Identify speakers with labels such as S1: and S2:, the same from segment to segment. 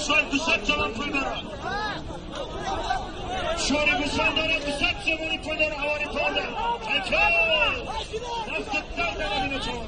S1: گوسفند 200 تومان پول دارد. چهار گوسفند دارد 200 تومان پول دارد. حوالی پانده. دست درد نبینه چون.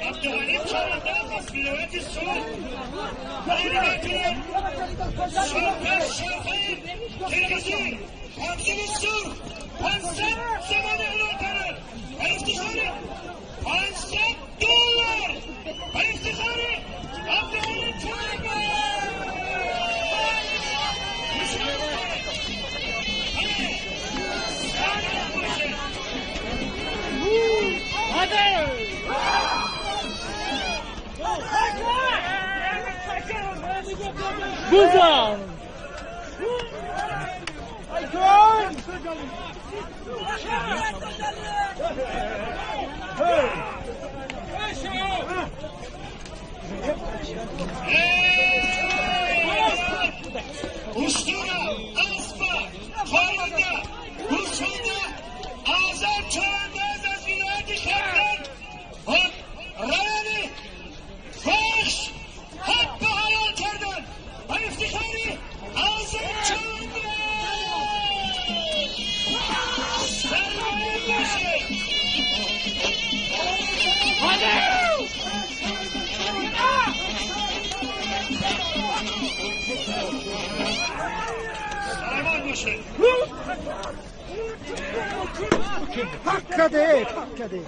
S1: عبدالحلیم چهارنداز از ولایت سوق شاخه قرمزی همزن سرخ 500 تومان اعلام کرد. افتخار 500 دلار افتخار عبدالحلیم چهارنداز.
S2: Buzan!
S1: Ustura, Aspa, Xaranda, Gusfanda, Azam Çarandaz از ولایت خراسان رانی فخش حق حلال کردن و افتخاری آزاد چارنداز سربلند باشه. سلامت باشه.
S3: Paccade, paccade.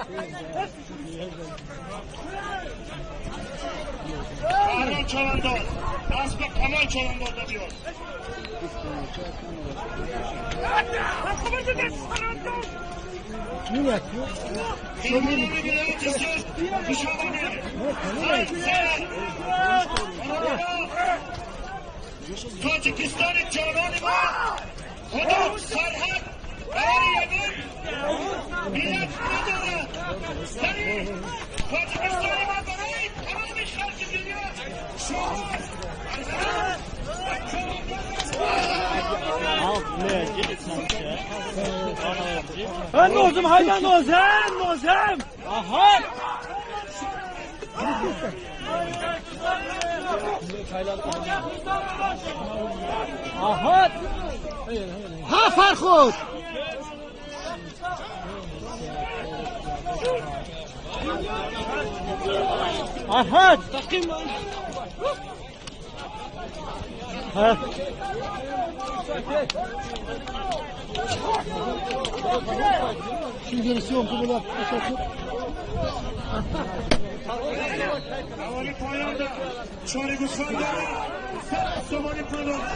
S1: Kahraman Çavandoz, اسب کمال چاونداز بیاد. تاجیکستان جانان ما خدا سرحد برای یگان ملت ندارد. سریع تاجیکستان ما برای تمام خلق دنیا شما
S2: نوزم hayda nozem nozem. Aha. Aha.
S3: Ha Farhod.
S2: Aha. Takım. Ha.
S3: Şimdi съемку была.
S1: حوالی پایان ده چهار گوسفند داره 100 تومانی پول داره.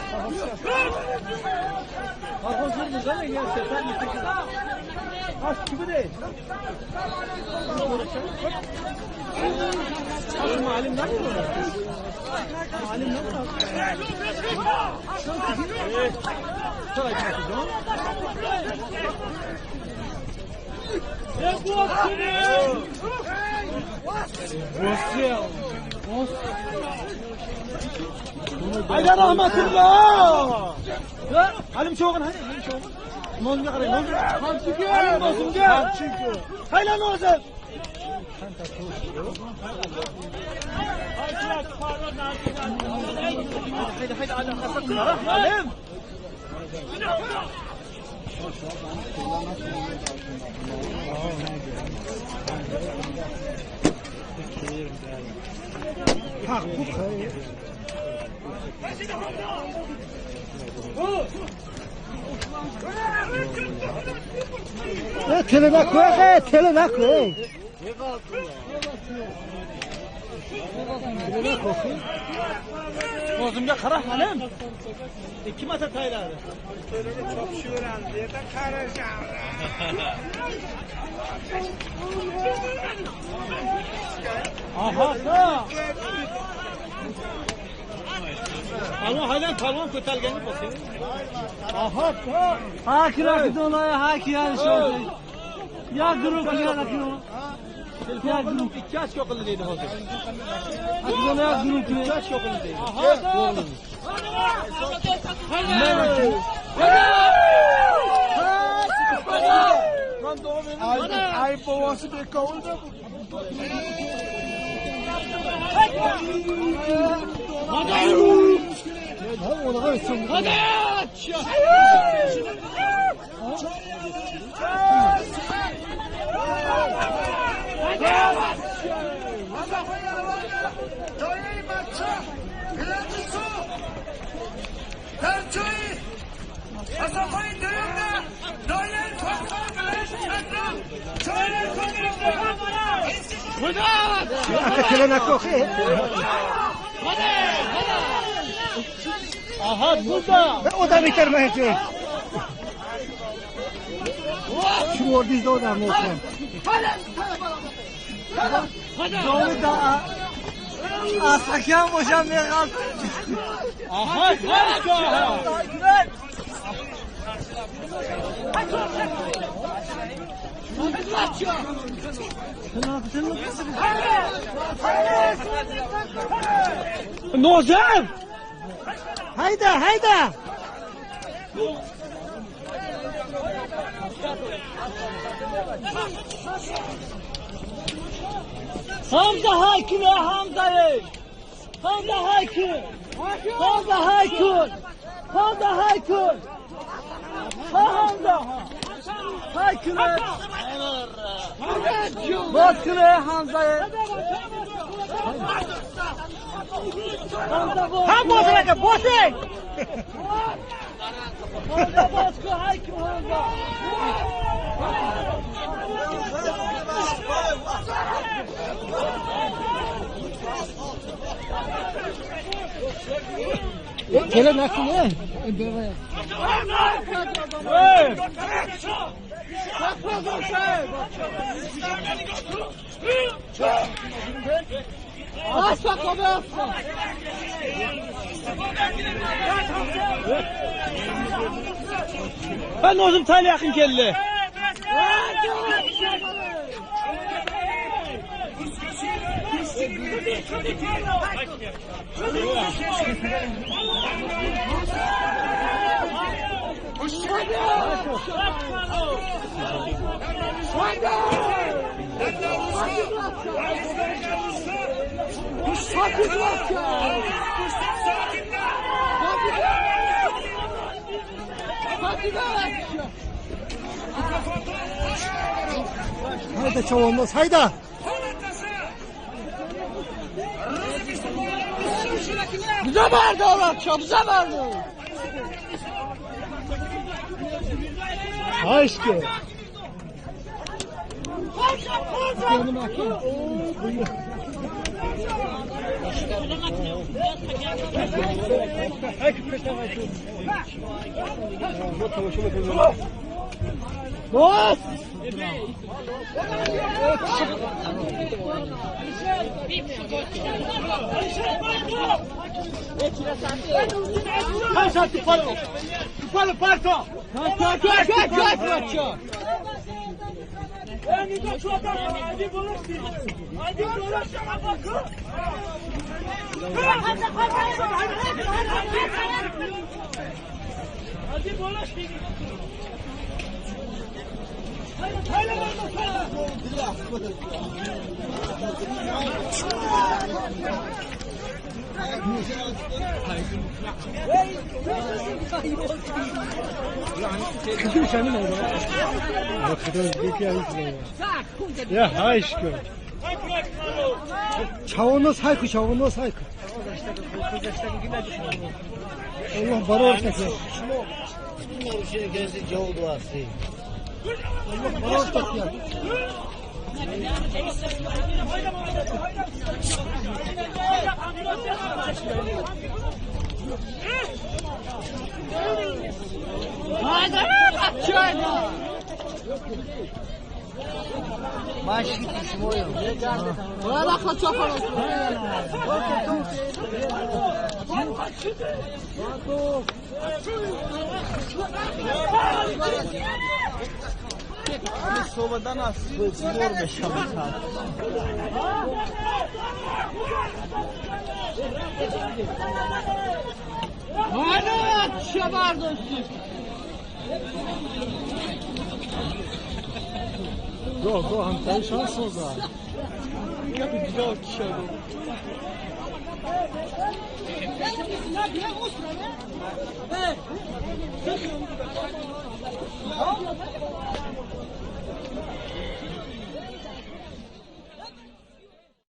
S2: Hayda rahmetullah. Halim çoğun hadi halim çoğun. Nozumga qarang, nozum. Halim nozumga. Hayla nozim. Hayda hayda halim.
S3: Tele tele nakle.
S2: Nozumga qara halim. Ikki marta tayladi. Aha. Palvon haydan palvon ko'targani bo'lsa.
S3: Aha, ha kirak donaya ha ki şöyle. Ya grup ya rakino.
S2: Telefon qilib 2 ochko qildi deydi hozir.
S3: Ha ya grup
S2: 2 ochko qildi deydi.
S1: Ay bovosi bekovuldi.
S2: Aha burada.
S3: O da bitirmeyecek. Şu ordizde o da mı? Doğru da Asakyan hocam ne kaldı?
S2: Aha harika. Nozem!
S3: Hayda hayda! Hamza hakim ya Hamza'yı! Hamza hakim! Hamza hakim! Hamza hakim! Ha Hamza! Hakim! Baskın Hamza'yı! Hamza boşuna boşuna! Hamza baskı hakim Hamza! Gelen aklı ne?
S2: Ben o'zim tayla yaqin keldi.
S3: Hayda çoğunluğuz hayda.
S2: Bize verdi Allah çok bize verdi.
S3: Aşkı.
S2: Bas! Kaç tupalı? Tupalı parto. Kaç.
S3: Ya aşkım. Çavunu saykı, çavunu saykı. Allah bana ortak ya. Allah bana ortak ya.